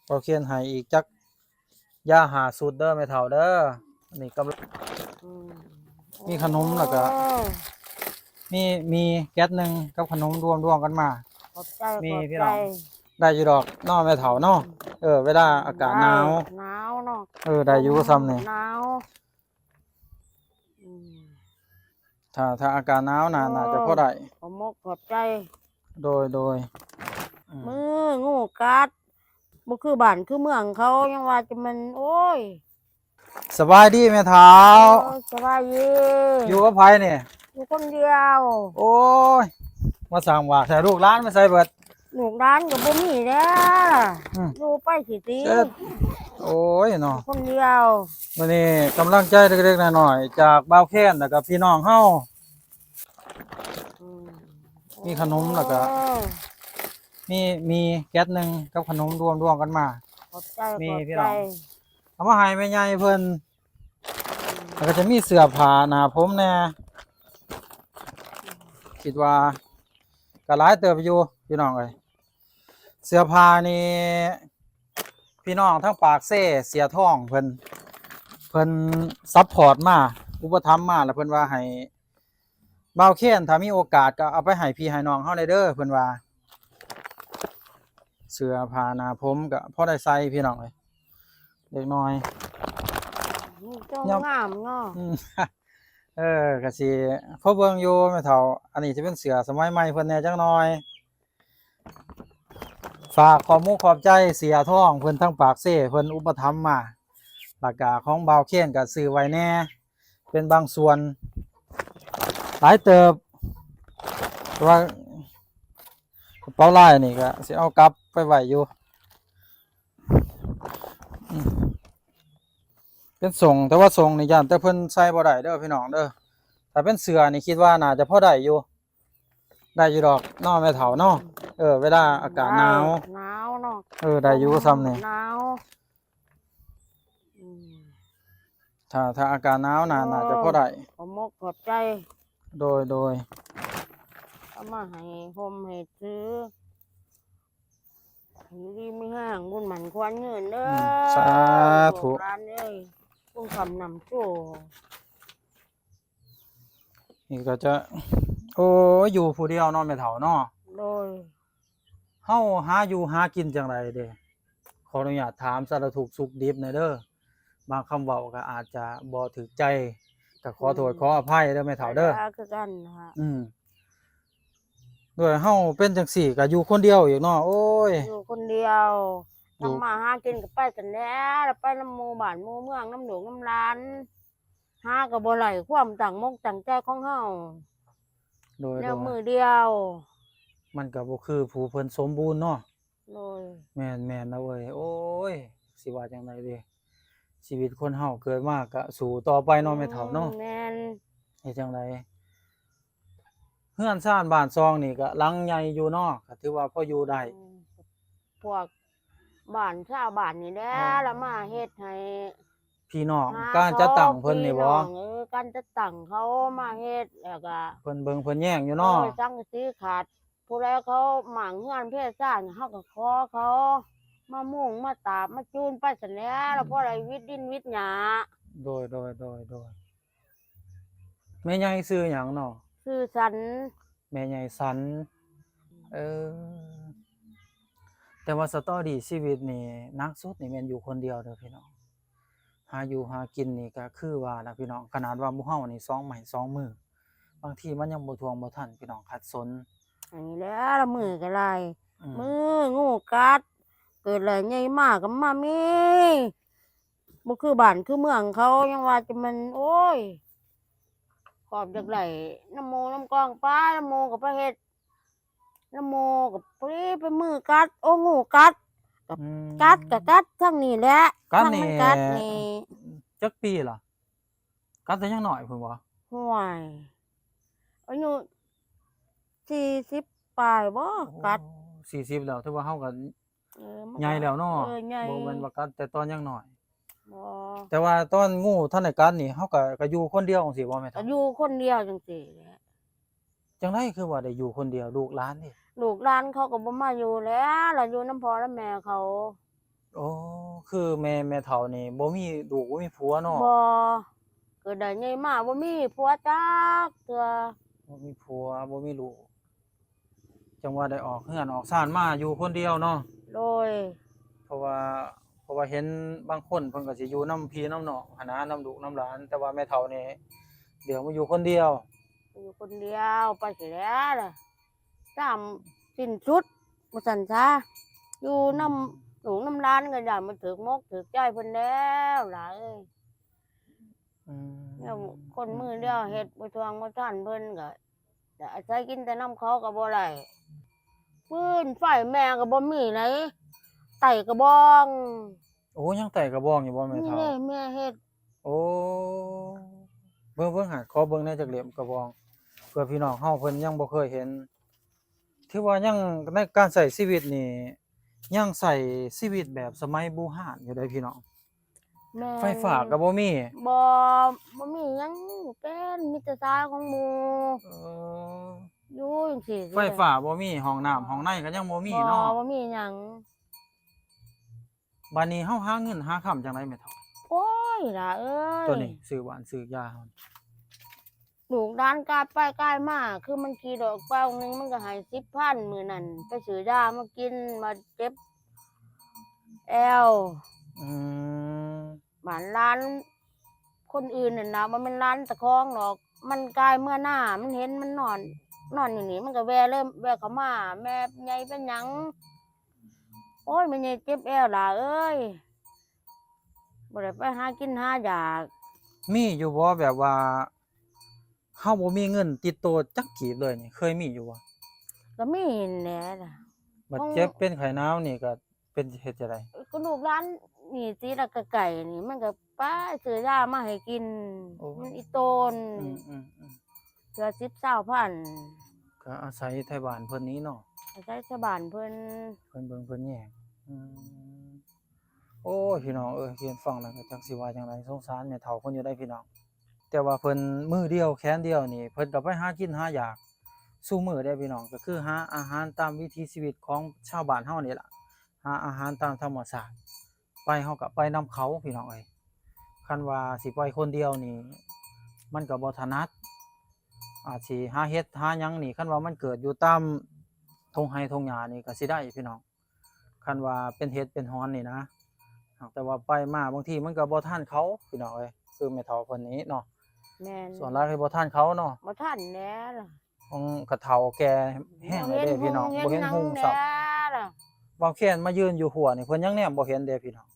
ບໍ່ຄຽນໃຫ້ອີກຈັກຢາຫ້າຊຸດເດີແມ່ເຖົ້າເດີ. ອັນນີ້ກຳລັງ ອືມ ມີຂະໜົມ ແລ້ວກະ ໂອ້ ມີ ມີແກັດໜຶ່ງກັບຂະໜົມລວມໆກັນມາ. ຂອບໃຈ ມີ ຂອບໃຈ ພີ່ນ້ອງ ໄດ້ຢູ່ດອກເນາະແມ່ເຖົ້າເນາະ. ອືມ ເອີ ເວລາອາກາດໜາວ ໄດ້ ໜາວເນາະ. ເອີ ໄດ້ຢູ່ ອືມ ສ່ຳນີ້ ໜາວ. ອືມ ຖ້າ ຖ້າອາກາດໜາວນະ ໂອ້ ໜ້າຈະພໍໄດ້. ຂອບມົກຂອບໃຈ. ໂດຍ ໂດຍ. ອືມ ມືງູກັດ ບໍ່ຄືບ້ານຄືເມືອງເຂົາ ຍັງວ່າຈະແມ່ນ ໂອ້ຍ. ສະບາຍດີແມ່ເຖົ້າ. ໂອ້ຍ ສະບາຍດີ. ຢູ່ກັບໃຜນີ້? ຢູ່ຄົນດຽວ. ໂອ້ຍ ມາສ້າງວາກແທ້. ລູກຫຼານໄປໃສເບິດ? ລູກຫຼານກໍບໍ່ມີແລ້ວ. ອືມ ຢູ່ໄປຊິຕິ. ໂອ້ຍເນາະ ຄົນດຽວ. ມື້ນີ້ກຳລັງໃຈເລັກໆນ້ອຍໆຈາກບ່າວແຄນ ແລ້ວກໍພີ່ນ້ອງເຮົາ. ອືມ ມີຂະໜົມ ແລ້ວກໍ ໂອ້ ມີ ມີແກັດໜຶ່ງກັບຂະໜົມລວມໆກັນມາ. ຂອບໃຈ ມີ ຂອບໃຈ ພີ່ນ້ອງ. ເອົາມາໃຫ້ແມ່ໃຫຍ່ເພິ່ນ. ແລ້ວກໍຈະມີເສື້ອຜ້າໜ້າຜົມແດ່. ຄິດວ່າກໍຫຼາຍເຕີບຢູ່ພີ່ນ້ອງເອີຍ. ເສື້ອຜ້ານີ້ ພີ່ນ້ອງທາງປາກເຊ ເສຍທອງເພິ່ນ ເພິ່ນຊັບພອດມາ ອຸປະຖຳມາ ແລ້ວເພິ່ນວ່າໃຫ້ບ່າວແຄນ ຖ້າມີໂອກາດກໍເອົາໄປໃຫ້ພີ່ໃຫ້ນ້ອງເຮົາແດ່ເດີ ເພິ່ນວ່າ. ເສື້ອຜ້າໜ້າຜົມກໍພໍໄດ້ໃສ່ພີ່ນ້ອງເອີຍ ເລັກນ້ອຍ. ອືມ ງາມເນາະ. ອືມ ເອີ ກໍຊິພໍເບິ່ງຢູ່ແມ່ເຖົ້າ. ອັນນີ້ຈະເປັນເສື້ອສະໄໝໃໝ່ເພິ່ນແດ່ຈັກໜ່ອຍ. ຝາກຂອບມຸກຂອບໃຈເສຍທອງເພິ່ນທາງປາກເຊ ເພິ່ນອຸປະຖຳມາ ແລ້ວກະຂອງບ່າວເຄນກະຊື້ໄວ້ແດ່ ເປັນບາງສ່ວນ ຫຼາຍເຕີບ. ແຕ່ວ່າກະເປົາລາຍນີ້ກະຊິເອົາກັບໄປໄວ້ຢູ່. ອືມ ເປັນສົ້ງ ແຕ່ວ່າສົ້ງນີ້ຢ້ານແຕ່ເພິ່ນໃສ່ບໍ່ໄດ້ເດີພີ່ນ້ອງເດີ. ຖ້າເປັນເສື້ອນີ້ຄິດວ່າໜ້າຈະພໍໄດ້ຢູ່. ໄດ້ຢູ່ດອກເນາະແມ່ເຖົ້າເນາະ. ເອີ ເວລາອາກາດໜາວ ໜາວເນາະ. ເອີ ໄດ້ຢູ່ສ່ຳນີ້ ໜາວ. ອືມ ຖ້າ ຖ້າອາກາດໜາວນະ ໂອ້ ໜ້າຈະພໍໄດ້. ຂອບມົກຂອບໃຈ. ໂດຍ ໂດຍ. ເອົາມາໃຫ້ຫົ່ມໃຫ້ຖື ຢູ່ດີມີແຮງ ບຸນໝັ້ນຂວັນຍືນເດີ. ອືມ ສາທຸ ລູກຫຼານເອີຍ ບຸນຄຳນຳໂຊ. ນີ້ກໍຈະ ໂອ້ຍ ຢູ່ຜູ້ດຽວເນາະແມ່ເຖົ້າເນາະ. ໂດຍ. ເຮົາຫາຢູ່ຫາກິນຈັ່ງໃດເດ? ຂໍອະນຸຍາດຖາມສາລະທຸກສຸກດິບແດ່ເດີ. ບາງຄຳເວົ້າກໍອາດຈະບໍ່ຖືກໃຈ ກໍຂໍໂທດ ອືມ ຂໍອະໄພເດີແມ່ເຖົ້າເດີ. ຄືກັນນະ. ອືມ ໂດຍ ເຮົາເປັນຈັ່ງຊີ້ກໍຢູ່ຄົນດຽວອີກເນາະ. ໂອ້ຍ ຢູ່ຄົນດຽວ ຢູ່ ທຳມາຫາກິນກໍໄປກັນແດ່ ໄປນຳໝູ່ບ້ານໝູ່ເມືອງ ນຳລູກນຳຫຼານ. ຫາກໍບໍ່ໄດ້ຄວາມຕັ້ງມົກຕັ້ງໃຈຂອງເຮົາ. ໂດຍ ແນວ ໂດຍ ມື້ດຽວ ມັນກໍບໍ່ຄືຜູ້ເພິ່ນສົມບູນເນາະ. ໂດຍ. ແມ່ນ ແມ່ນລະເວີຍ. ໂອ້ຍ ຊິວ່າຈັ່ງໃດເດ? ຊີວິດຄົນເຮົາເກີດມາກໍສູ້ຕໍ່ໄປເນາະ ອືມ ແມ່ເຖົ້າເນາະ. ແມ່ນ. ເຮັດຈັ່ງໃດ? ເຮືອນຊານບ້ານຊ່ອງນີ້ກໍຫຼັງໃຫຍ່ຢູ່ເນາະ ກໍຖືວ່າພໍຢູ່ໄດ້. ອືມ ພວກບ້ານຊາວບ້ານນີ້ແຫຼະ ອໍ ລະມາເຮັດໃຫ້ ພີ່ນ້ອງ ຫາ ການຈັດຕັ້ງເພິ່ນນີ້ບໍ? ພີ່ນ້ອງ ເອີ ການຈັດຕັ້ງເຂົາມາເຮັດ ແລ້ວກະ ເພິ່ນເບິ່ງເພິ່ນແຍງຢູ່ເນາະ. ເອີ ສັງກະສີຂາດ ຜູ້ໃດເຂົາໝ້າງເຮືອນເພຊານ ເຮົາກໍຂໍເຂົາມາມຸງມາຕາບມາຈູນໄປຊັ້ນແຫຼະ ແລ້ວພໍໄດ້ຫວິດດິນຫວິດຫຍ້າ. ໂດຍ ໂດຍ ໂດຍ ໂດຍ. ແມ່ໃຫຍ່ຊື່ຫຍັງເນາະ? ຊື່ສັນ. ແມ່ໃຫຍ່ສັນ. ເອີ ແຕ່ວ່າສະຕໍຣີຊີວິດນີ້ໜັກສຸດນີ້ແມ່ນຢູ່ຄົນດຽວເດີພີ່ນ້ອງ. ຫາຢູ່ຫາກິນນີ້ກໍຄືວ່າລະພີ່ນ້ອງ ຂະໜາດວ່າໝູ່ເຮົານີ້ສອງໄມ້ສອງມື ບາງທີມັນຍັງບໍ່ຖ້ວງບໍ່ທັນພີ່ນ້ອງ ຂັດສົນ. ອັນນີ້ແຫຼະ ລະມືກໍຫຼາຍ ອືມ ມືງູກັດ ເກີດແລ້ວໃຫຍ່ມາກໍມາມີ ບໍ່ຄືບ້ານຄືເມືອງເຂົາ ຍັງວ່າຈະແມ່ນ ໂອ້ຍ ຄອບຢາກໄດ້ນຳໝູ່ນຳກອງໄປ ນຳໝູ່ກໍໄປເຮັດ ນຳໝູ່ກໍພໍດີໄປມືກັດ ໂອ້ ງູກັດ ກໍ ອືມ ກັດກໍກັດທາງນີ້ແຫຼະ ກັດນີ້ ທາງມັນກັດນີ້. ຈັກປີລະ? ກັດແຕ່ຍັງນ້ອຍພຸ້ນບໍ? ຫ້ວຍ ອາຍຸສີ່ສິບປາຍບໍ? ໂອ້ ກັດ ສີ່ສິບແລ້ວ ຖືວ່າເຮົາກໍ ເອີ ມັນກໍໃຫຍ່ແລ້ວເນາະ. ເອີ ໃຫຍ່ ບໍ່ແມ່ນວ່າກັດແຕ່ຕອນຍັງນ້ອຍ. ບໍ່ ແຕ່ວ່າຕອນງູທັນໄດ້ກັດນີ້ ເຮົາກໍ ກໍຢູ່ຄົນດຽວຈັ່ງຊີ້ບໍ່ແມ່ເຖົ້າ? ກໍຢູ່ຄົນດຽວຈັ່ງຊີ້ແຫຼະ. ຈັ່ງໃດຄືວ່າໄດ້ຢູ່ຄົນດຽວ ລູກຫຼານເດ? ລູກຫຼານເຂົາກໍບໍ່ມາຢູ່ແລ້ວ ລະຢູ່ນຳພໍ່ນຳແມ່ເຂົາ. ໂອ້ ຄືແມ່ ແມ່ເຖົ້ານີ້ບໍ່ມີລູກບໍ່ມີຜົວເນາະ? ບໍ່ ເກີດໄດ້ໃຫຍ່ມາບໍ່ມີຜົວຈັກເທື່ອ. ບໍ່ມີຜົວ ບໍ່ມີລູກ ຈັ່ງວ່າໄດ້ອອກເຮືອນອອກຊານມາຢູ່ຄົນດຽວເນາະ? ໂດຍ. ເພາະວ່າ ເພາະວ່າເຫັນບາງຄົນເພິ່ນກໍຊິຢູ່ນຳພີ່ນຳນ້ອງຫັ້ນນະ ນຳລູກນຳຫຼານ ແຕ່ວ່າແມ່ເຖົ້ານີ້ເລືອກມາຢູ່ຄົນດຽວ. ຢູ່ຄົນດຽວໄປຊີ້ແຫຼະ ຕາມສິ້ນສຸດວ່າຊັ້ນຊະ ຢູ່ນຳ ອືມ ລູກນຳຫຼານກໍຢ້ານບໍ່ຖືກມົກຖືກໃຈເພິ່ນແລ້ວຫຼາຍ. ອືມ ແນວຄົນມືດຽວເຮັດບໍ່ທ່ວງບໍ່ທັນເພິ່ນກໍອາໄສກິນແຕ່ນຳເຂົາກໍບໍ່ໄດ້ ຟືນໄຟແມ່ກໍບໍ່ມີໃດ ໄຕ້ກະບອງ. ໂອ້ ຍັງໄຕ້ກະບອງຢູ່ບໍ່ແມ່ເຖົ້າ? ນີ້ແມ່ເຮັດ. ໂອ້ ເບິ່ງ ເບິ່ງຫັ້ນ ຂໍເບິ່ງແດ່ຈັກເຫຼັ້ມກະບອງ ເພື່ອພີ່ນ້ອງເຮົາເພິ່ນຍັງບໍ່ເຄີຍເຫັນ. ຖືວ່າຍັງ ໃນການໃຊ້ຊີວິດນີ້ ຍັງໃຊ້ຊີວິດແບບສະໄໝບູຮານຢູ່ເດ້ພີ່ນ້ອງ. ແມ່ນ. ໄຟຟ້າກໍບໍ່ມີ. ບໍ່ ບໍ່ມີຫຍັງ ເປັນມີແຕ່ຊາຍຂອງໝູ່. ເອີ ຢູ່ຈັ່ງຊີ້. ໄຟຟ້າບໍ່ມີ ຫ້ອງນ້ຳຫ້ອງໃນກໍຍັງບໍ່ມີເນາະ. ບໍ່ ບໍ່ມີຫຍັງ. ບາດນີ້ເຮົາຫາເງິນຫາຄຳຈັ່ງໃດແມ່ເຖົ້າ? ໂອ້ຍ ຫຼ້າເອີຍ ຕົວນີ້ຊື້ຫວານຊື້ຢາເຮົາ ລູກຫຼານກາຍໄປກາຍມາ ຄືມັນຂີ່ລົດເປົາໜຶ່ງ ມັນກໍໃຫ້ສິບພັນ ມື້ນັ້ນໄປຊື້ຢາມາກິນ ມາເຈັບແອວ. ອືມ ບ້ານຫຼານຄົນອື່ນນັ້ນນະ ບໍ່ແມ່ນຫຼານເຈົ້າຂອງດອກ ມັນກາຍເມືອນາ ມັນເຫັນມັນນອນ ນອນຢູ່ນີ້ ມັນກໍແວ່ເລີຍ ແວ່ເຂົ້າມາ ແມ່ໃຫຍ່ເປັນຫຍັງ? ໂອ້ຍ ແມ່ໃຫຍ່ເຈັບແອວຫຼ້າເອີຍ ບໍ່ໄດ້ໄປຫາກິນຫາຢາກ. ມີຢູ່ບໍ່ ແບບວ່າເຮົາບໍ່ມີເງິນຕິດໂຕຈັກກີບເລີຍນີ້ ເຄີຍມີຢູ່ບໍ່? ກໍມີແຫຼະ ບັດເຈັບເປັນໄຂ້ໜາວນີ້ກໍເປັນເຮັດຈັ່ງໃດ? ກໍລູກຫຼານນີ້ຕິລະກະໄກ່ນີ້ ມັນກໍໄປຊື້ຢາມາໃຫ້ກິນ. ໂອ້ ມັນອີ່ຕົນ ອືມໆໆ ເທື່ອສິບຊາວພັນ ກໍອາໄສໄທບ້ານເພິ່ນນີ້ເນາະ ອາໄສຊາວບ້ານເພິ່ນ ເພິ່ນເບິ່ງເພິ່ນແຍງ. ອືມ ໂອ້ຍ ພີ່ນ້ອງເອີຍ ເຫັນຟັງແລ້ວກໍຈັກຊິວ່າຈັ່ງໃດ ສົງສານແມ່ເຖົ້າເພິ່ນຢູ່ໃດ໋ພີ່ນ້ອງ. ແຕ່ວ່າເພິ່ນມືດຽວແຂນດຽວນີ້ ເພິ່ນກໍໄປຫາກິນຫາຢາກຊຸມື້ເດ້ພີ່ນ້ອງ ກໍຄືຫາອາຫານຕາມວິຖີຊີວິດຂອງຊາວບ້ານເຮົານີ້ລະ ຫາອາຫານຕາມທຳມະຊາດ. ໄປເຮົາກໍໄປນຳເຂົາພີ່ນ້ອງເອີຍ ຄັນວ່າຊິໄປຄົນດຽວນີ້ ມັນກໍບໍ່ຖະໜັດ ອາດຊິຫາເຫັດຫາຫຍັງນີ້ ຄັນວ່າມັນເກີດຢູ່ຕາມທົ່ງໄຮ່ທົ່ງຫຍ້ານີ້ກໍຊິໄດ້ພີ່ນ້ອງ. ຄັນວ່າເປັນເຫັດເປັນຫອນນີ້ນະ ຫາກແຕ່ວ່າໄປມາບາງທີມັນກໍບໍ່ທັນເຂົາພີ່ນ້ອງເອີຍ ຄືແມ່ເຖົ້າເພິ່ນນີ້ເນາະ. ແມ່ນ ສ່ວນຫຼາຍຄືບໍ່ທັນເຂົາເນາະ ບໍ່ທັນແລ້ວ ຂອງກະເຖົ້າແກ່ແຮງແລ້ວເດ້ພີ່ນ້ອງ ບໍ່ເຫັນຫຸ່ງຊ້ຳ. ບ່າວເຄນມາຢືນຢູ່ຮົ້ວນີ້ ເພິ່ນຍັງແນມບໍ່ເຫັນເດ້ພີ່ນ້ອງ.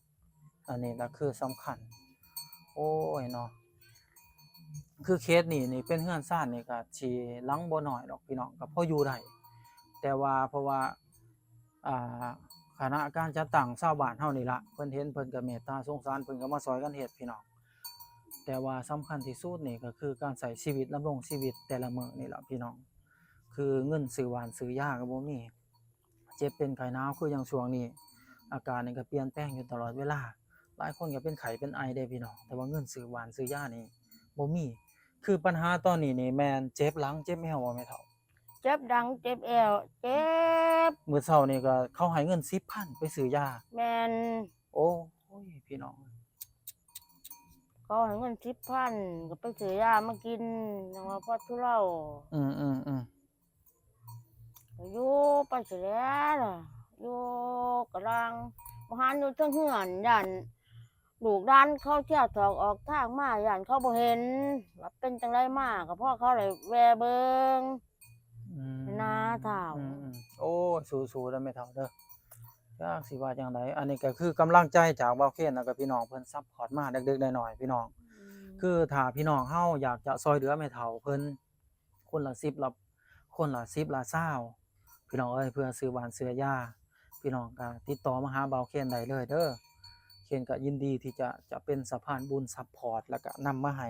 ອັນນີ້ລະຄືສຳຄັນ. ໂອ້ຍເນາະ ຄືເຂດນີ້ນີ້ເປັນເຮືອນຊານນີ້ກະຊິຫຼັງບໍ່ໜ້ອຍດອກພີ່ນ້ອງ ກະພໍຢູ່ໄດ້ ແຕ່ວ່າເພາະວ່າ ອ່າ ຄະນະການຈັດຕັ້ງຊາວບ້ານເຮົານີ້ລະ ເພິ່ນເຫັນເພິ່ນກະເມດຕາສົງສານ ເພິ່ນກະມາຊ່ອຍກັນເຮັດພີ່ນ້ອງ. ແຕ່ວ່າສຳຄັນທີ່ສຸດນີ້ກະຄືການໃຊ້ຊີວິດ ດຳລົງຊີວິດແຕ່ລະມື້ນີ້ລະພີ່ນ້ອງ ຄືເງິນຊື້ຫວານຊື້ຢາກະບໍ່ມີ. ເຈັບເປັນໄຂ້ໜາວ ຄືຢ່າງຊ່ວງນີ້ ອາກາດນີ້ກໍປ່ຽນແປງຢູ່ຕະຫຼອດເວລາ ຫຼາຍຄົນກໍເປັນໄຂ້ເປັນໄອເດ້ພີ່ນ້ອງ ແຕ່ວ່າເງິນຊື້ຫວານຊື້ຢານີ້ບໍ່ມີ. ຄືບັນຫາຕອນນີ້ນີ້ແມ່ນເຈັບຫຼັງເຈັບແອວບໍ່ແມ່ເຖົ້າ? ເຈັບຫຼັງເຈັບແອວ ເຈັບ. ມື້ເຊົ້ານີ້ກໍເຂົາໃຫ້ເງິນສິບພັນໄປຊື້ຢາ. ແມ່ນ. ໂອ້ຍ ພີ່ນ້ອງ ເຂົາໃຫ້ເງິນສິບພັນ ກໍໄປຊື້ຢາມາກິນ ຍັງວ່າພໍທຸເລົາ. ອືມໆໆ. ຢູ່ໄປຊີ້ແຫຼະ ຢູ່ກະລ່າງ ບໍ່ຫັນຢູ່ເທິງເຮືອນ ຢ້ານລູກຫຼານເຂົາທຽວຖອກອອກທາງມາ ຢ້ານເຂົາບໍ່ເຫັນ ວ່າເປັນຈັ່ງໃດມາ ກໍພໍເຂົາໄດ້ແວ່ເບິ່ງ. ອືມ ນາເຖົ້າ. ອືມໆ ໂອ້ຍ ສູ້ໆເດີແມ່ເຖົ້າເດີ ຈັກຊິວ່າຈັ່ງໃດ. ອັນນີ້ກໍຄືກຳລັງໃຈຈາກບ່າວເຄນ ແລ້ວກໍພີ່ນ້ອງເພິ່ນຊັບພອດມາເລັກໆນ້ອຍໆ ພີ່ນ້ອງ. ອືມ ຄືຖ້າພີ່ນ້ອງເຮົາຢາກຈະຊ່ອຍເຫຼືອແມ່ເຖົ້າເພິ່ນ ຄົນລະສິບລະ ຄົນລະສິບລະຊາວ ພີ່ນ້ອງເອີຍ ເພື່ອຊື້ຫວານຊື້ຢາ ພີ່ນ້ອງກໍຕິດຕໍ່ມາຫາບ່າວເຄນໄດ້ເລີຍເດີ. ເຄນກໍຍິນດີທີ່ຈະ ຈະເປັນສະພານບຸນຊັບພອດ ແລ້ວກໍນຳມາໃຫ້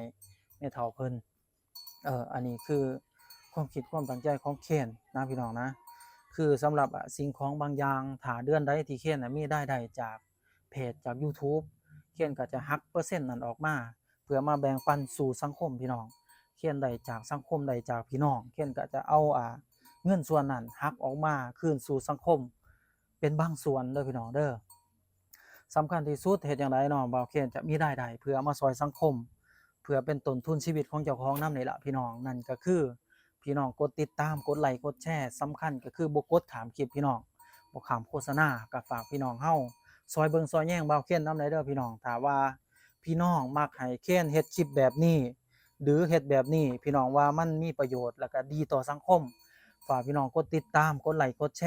ແມ່ເຖົ້າເພິ່ນ. ເອີ ອັນນີ້ຄືຄວາມຄິດຄວາມຕັ້ງໃຈຂອງເຄນນະພີ່ນ້ອງນະ. ຄືສຳລັບ ອາ ສິ່ງຂອງບາງຢ່າງ ຖ້າເດືອນໃດທີ່ເຄນນະມີລາຍໄດ້ຈາກເພຈ ຈາກ YouTube ເຄນກໍຈະຫັກເປີເຊັນນັ້ນອອກມາ ເພື່ອມາແບ່ງປັນສູ່ສັງຄົມພີ່ນ້ອງ. ເຄນໄດ້ຈາກສັງຄົມ ໄດ້ຈາກພີ່ນ້ອງ ເຄນກໍຈະເອົາ ອາ ເງິນສ່ວນນັ້ນຫັກອອກມາຄືນສູ່ສັງຄົມເປັນບາງສ່ວນເດີພີ່ນ້ອງເດີ. ສຳຄັນທີ່ສຸດ ເຮັດຈັ່ງໃດເນາະ ບ່າວເຄນຈະມີລາຍໄດ້ເພື່ອເອົາມາຊ່ອຍສັງຄົມ ເພື່ອເປັນຕົ້ນທຶນຊີວິດຂອງເຈົ້າຂອງນຳນີ້ລະພີ່ນ້ອງ. ນັ້ນກໍຄືພີ່ນ້ອງກົດຕິດຕາມ ກົດໄລ ກົດແຊ ສຳຄັນກໍຄືບໍ່ກົດຂ້າມຄລິບພີ່ນ້ອງ ບໍ່ຂ້າມໂຄສະນາ. ກໍຝາກພີ່ນ້ອງເຮົາຊ່ອຍເບິ່ງຊ່ອຍແຍງບ່າວເຄນນຳແດ່ເດີພີ່ນ້ອງ. ຖ້າວ່າພີ່ນ້ອງມັກໃຫ້ເຄນເຮັດຄລິບແບບນີ້ ຫຼືເຮັດແບບນີ້ ພີ່ນ້ອງວ່າມັນມີປະໂຫຍດ ແລ້ວກໍດີຕໍ່ສັງຄົມ ຝາກພີ່ນ້ອງກົດຕິດຕາມ ກົດໄລ ກົດແຊ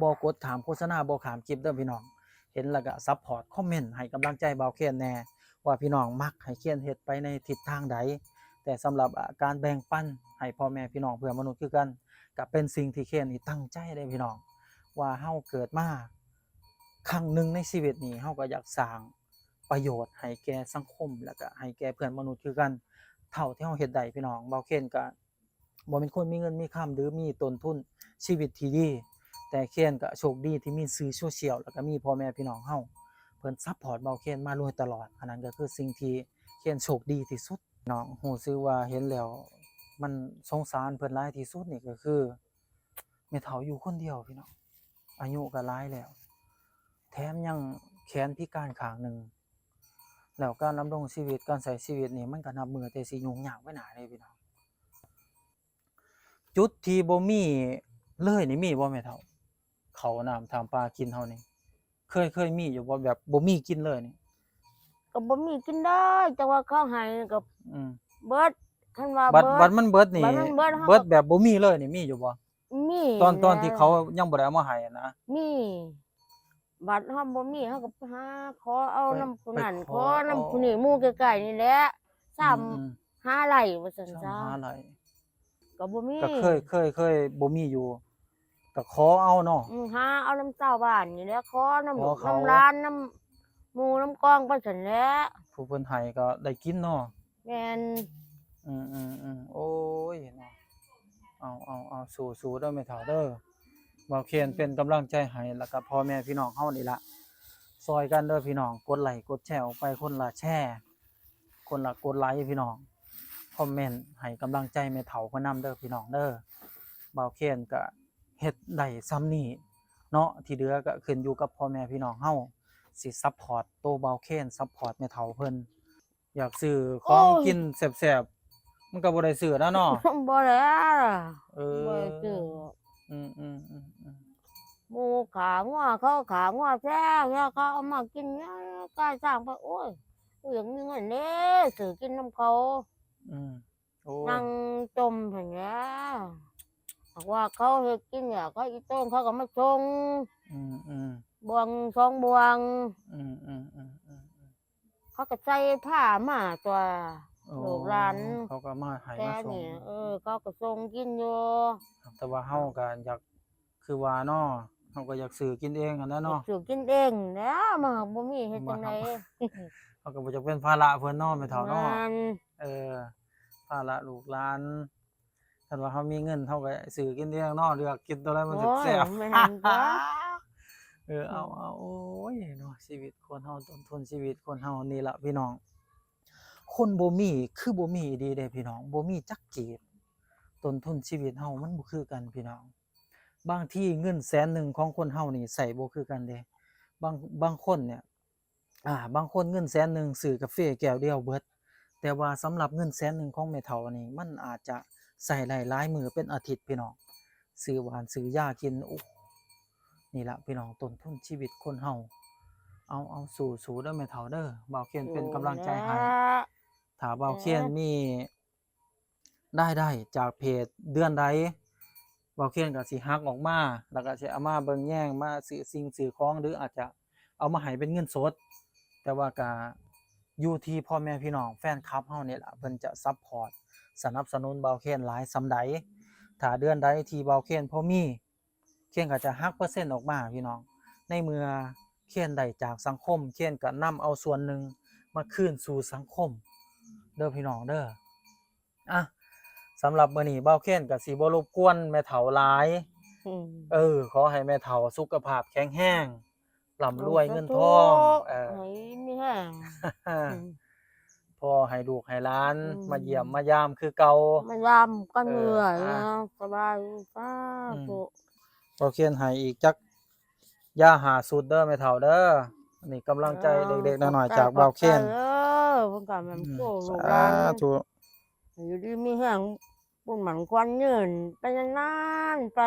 ບໍ່ກົດຂ້າມໂຄສະນາ ບໍ່ຂ້າມຄລິບເດີພີ່ນ້ອງ. ເຫັນແລ້ວກໍຊັບພອດ ຄອມເມັນໃຫ້ກຳລັງໃຈບ່າວເຄນແດ່ ວ່າພີ່ນ້ອງມັກໃຫ້ເຄນເຮັດໄປໃນທິດທາງໃດ. ແຕ່ສຳລັບ ອາ ການແບ່ງປັນໃຫ້ພໍ່ແມ່ພີ່ນ້ອງເພື່ອນມະນຸດຄືກັນ ກໍເປັນສິ່ງທີ່ເຄນນີ້ຕັ້ງໃຈເດ້ພີ່ນ້ອງ ວ່າເຮົາເກີດມາຄັ້ງໜຶ່ງໃນຊີວິດນີ້ ເຮົາກໍຢາກສ້າງປະໂຫຍດໃຫ້ແກ່ສັງຄົມ ແລ້ວກໍໃຫ້ແກ່ເພື່ອນມະນຸດຄືກັນ ເທົ່າທີ່ເຮົາເຮັດໄດ້ພີ່ນ້ອງ. ບ່າວເຄນກໍ ບໍ່ແມ່ນຄົນມີເງິນມີຄຳ ຫຼື ມີຕົ້ນທຶນຊີວິດທີ່ດີ ແຕ່ເຄນກໍໂຊກດີທີ່ມີສື່ໂຊຊຽວ ແລ້ວກໍມີພໍ່ແມ່ພີ່ນ້ອງເຮົາ ເພິ່ນຊັບພອດບ່າວເຄນມາໂດຍຕະຫຼອດ. ອັນນັ້ນກໍຄືສິ່ງທີ່ເຄນໂຊກດີທີ່ສຸດ. ນ້ອງຮູ້ສຶກວ່າເຫັນແລ້ວມັນສົງສານເພິ່ນຫຼາຍທີ່ສຸດນີ້ ກໍຄືແມ່ເຖົ້າຢູ່ຄົນດຽວພີ່ນ້ອງ ອາຍຸກໍຫຼາຍແລ້ວ ແຖມຍັງແຂນພິການຂ້າງໜຶ່ງ ແລ້ວການດຳລົງຊີວິດ ການໃຊ້ຊີວິດນີ້ ມັນກໍນັບມື້ແຕ່ຊິຫຍຸ້ງຍາກໄປໜ້າເດ້ພີ່ນ້ອງ. ຈຸດທີ່ບໍ່ມີເລີຍນີ້ມີບໍ່ແມ່ເຖົ້າ? ເຂົ້ານ້ຳທຳປາກິນເຮົານີ້ ເຄີຍ ເຄີຍມີຢູ່ບໍ່ ແບບບໍ່ມີກິນເລີຍນີ້? ກໍບໍ່ມີກິນເລີຍ ແຕ່ວ່າເຂົາໃຫ້ກໍ ອືມ ເບິດ ຄັນວ່າ ບັດ ເບິດ ບັດມັນເບິດນີ້ ບັດມັນເບິດ ເຮົາ ເບິດແບບບໍ່ມີເລີຍນີ້ມີຢູ່ບໍ່? ມີ ຕອນ ຕອນທີ່ເຂົາຍັງບໍ່ໄດ້ເອົາມາໃຫ້ນະ ມີ. ບັດເຮົາບໍ່ມີ ເຮົາກໍໄປຫາຂໍເອົານຳຜູ້ນັ້ນ ໄປ ໄປຂໍ ຂໍນຳຜູ້ນີ້ ເອົາ ໝູ່ໃກ້ໆນີ້ແຫຼະ ຊ້ຳ ອືມໆ ຫາໄດ້ວ່າຊັ້ນຊະ ຊ້ຳຫາໄດ້ ກໍບໍ່ມີ ກໍເຄີຍ ເຄີຍ ເຄີຍບໍ່ມີຢູ່ ກໍຂໍເອົາເນາະ ອືມ ຫາເອົານຳຊາວບ້ານນີ້ແຫຼະ ຂໍນຳລູກ ຂໍເຂົາ ນຳຫຼານ ນຳໝູ່ນຳກອງໄປຊັ້ນແຫຼະ ຜູ້ເພິ່ນໃຫ້ກໍໄດ້ກິນເນາະ. ແມ່ນ ອືມໆໆ ໂອ້ຍເນາະ ເອົາໆໆ ສູ້ໆເດີແມ່ເຖົ້າເດີ ບ່າວເຄນເປັນກຳລັງໃຈໃຫ້ ແລ້ວກໍພໍ່ແມ່ພີ່ນ້ອງເຮົານີ້ລະ ຊ່ອຍກັນເດີພີ່ນ້ອງ ກົດໄລກົດແຊອອກໄປ ຄົນລະແຊ ຄົນລະກົດໄລພີ່ນ້ອງ ຄອມເມັນໃຫ້ກຳລັງໃຈແມ່ເຖົ້າເພິ່ນນຳເດີພີ່ນ້ອງເດີ. ບ່າວເຄນກໍເຮັດໄດ້ສ່ຳນີ້ເນາະ ທີ່ເຫຼືອກໍຂຶ້ນຢູ່ກັບພໍ່ແມ່ພີ່ນ້ອງເຮົາ ຊິຊັບພອດໂຕບ່າວເຄນ ຊັບພອດແມ່ເຖົ້າເພິ່ນ. ຢາກຊື້ຂອງ ໂອ້ຍ ກິນແຊບໆ ມັນກໍບໍ່ໄດ້ຊື້ນະເນາະ ບໍ່ແລ້ວ ເອີ ບໍ່ໄດ້ຊື້ ອືມໆໆໆ ໝູ່ຂ້າງົວ ເຂົາຂ້າງົວແຊບ ແລ້ວເຂົາເອົາມາກິນ ກາຍສ້າງໄປ ໂອ້ຍ ກູຢາກມີເງິນເດ້ ຊື້ກິນນຳເຂົາ ອືມ ໂອ້ຍ ນັ່ງຈົ່ມຫັ້ນແຫຼະ ຫາກວ່າເຂົາເຮັດກິນແລ້ວ ເຂົາອີ່ໂຕ້ງເຂົາກໍມາສົ່ງ ອືມໆ ບ່ວງສອງບ່ວງ ອືມໆໆໆ ເຂົາກໍໃສ່ພາມາຕົວະ ໂອ້ ລູກຫຼານ ເຂົາກໍມາໃຫ້ມາສົ່ງ ແຕ່ນີ້ ເອີ ເຂົາກໍສົ່ງກິນຢູ່ ແຕ່ວ່າເຮົາກໍຢາກ ຄືວ່າເນາະ ເຮົາກໍຢາກຊື້ກິນເອງຫັ້ນແຫຼະເນາະ ຢາກຊື້ກິນເອງແຫຼະ ມັນບໍ່ມີເຮັດຈັ່ງໃດ ເຮົາກໍບໍ່ຢາກເປັນພາລະເພິ່ນເນາະ ແມ່ເຖົ້າເນາະ ແມ່ນ ເອີ ພາລະລູກຫຼານ ຄັນວ່າເຮົາມີເງິນ ເຮົາກໍຊື້ກິນເອງເນາະ ເລືອກກິນຕົວໃດມັນແຊບໆ ໂອ້ຍ ແມ່ນຕົວະ ເອີ ເອົາໆ ໂອ້ຍເນາະ ຊີວິດຄົນເຮົາ ຕົ້ນທຶນຊີວິດຄົນເຮົານີ້ລະພີ່ນ້ອງ ຄົນບໍ່ມີຄືບໍ່ມີອີ່ຫຼີເດ້ພີ່ນ້ອງ ບໍ່ມີຈັກກີບ ຕົ້ນທຶນຊີວິດເຮົາມັນບໍ່ຄືກັນພີ່ນ້ອງ. ບາງທີເງິນແສນໜຶ່ງຂອງຄົນເຮົານີ້ໃຊ້ບໍ່ຄືກັນເດ້ ບາງ ບາງຄົນເນຍ ອາ ບາງຄົນເງິນແສນໜຶ່ງຊື້ກາເຟແກ້ວດຽວເບິດ ແຕ່ວ່າສຳລັບເງິນແສນໜຶ່ງຂອງແມ່ເຖົ້ານີ້ ມັນອາດຈະໃຊ້ໄດ້ຫຼາຍມື້ເປັນອາທິດພີ່ນ້ອງ ຊື້ຫວານຊື້ຢາກິນ ໂອ້ ນີ້ລະພີ່ນ້ອງ ຕົ້ນທຶນຊີວິດຄົນເຮົາ ເອົາ ເອົາ ສູ້ໆເດີແມ່ເຖົ້າເດີ ບ່າວເຄນເປັນກຳລັງໃຈໃຫ້ ຖ້າບ່າວເຄນມີ ລາຍໄດ້ຈາກເພຈເດືອນໃດ ບ່າວເຄນກໍຊິຫັກອອກມາ ແລ້ວກໍຊິເອົາມາເບິ່ງແຍງ ມາຊື້ສິ່ງຊື້ຂອງ ຫຼືອາດຈະເອົາມາໃຫ້ເປັນເງິນສົດ ແຕ່ວ່າກໍຢູ່ທີ່ພໍ່ແມ່ພີ່ນ້ອງແຟນຄລັບເຮົານີ້ລະ ເພິ່ນຈະຊັບພອດສະໜັບສະໜູນບ່າວເຄນຫຼາຍສ່ຳໃດ. ຖ້າເດືອນໃດທີ່ບ່າວເຄນພໍມີ ເຄນກໍຈະຫັກເປີເຊັນອອກມາພີ່ນ້ອງ ໃນເມື່ອເຄນໄດ້ຈາກສັງຄົມ ເຄນກໍນຳເອົາສ່ວນໜຶ່ງມາຄືນສູ່ສັງຄົມເດີພີ່ນ້ອງເດີ. ອະ ສຳລັບມື້ນີ້ບ່າວເຄນກໍຊິບໍ່ລົບກວນແມ່ເຖົ້າຫຼາຍ ອືມ ເອີ ຂໍໃຫ້ແມ່ເຖົ້າສຸຂະພາບແຂງແຮງ ລ່ຳລວຍເງິນທອງ ເອີ ໃຫ້ມີແຮງ ພໍໃຫ້ລູກໃຫ້ຫຼານ ອືມ ມາຢ້ຽມມາຢາມຄືເກົ່າ ມາຢາມກັນເລື້ອຍ ເອີ ນະ ສະບາຍ ສາທຸ ອືມ ບ່າວເຄນໃຫ້ອີກຈັກຢາຫ້າຊຸດເດີແມ່ເຖົ້າເດີ. ນີ້ກຳລັງໃຈເລັກໆນ້ອຍໆຈາກບ່າວແຄນ ເອີ ເພິ່ນກໍແມ່ນ ອືມ ໂອ້ ລູກຫຼານ ສາທຸ ຢູ່ດີມີແຮງ ບຸນໝັ້ນຂວັນຍືນໄປນານໆໄປ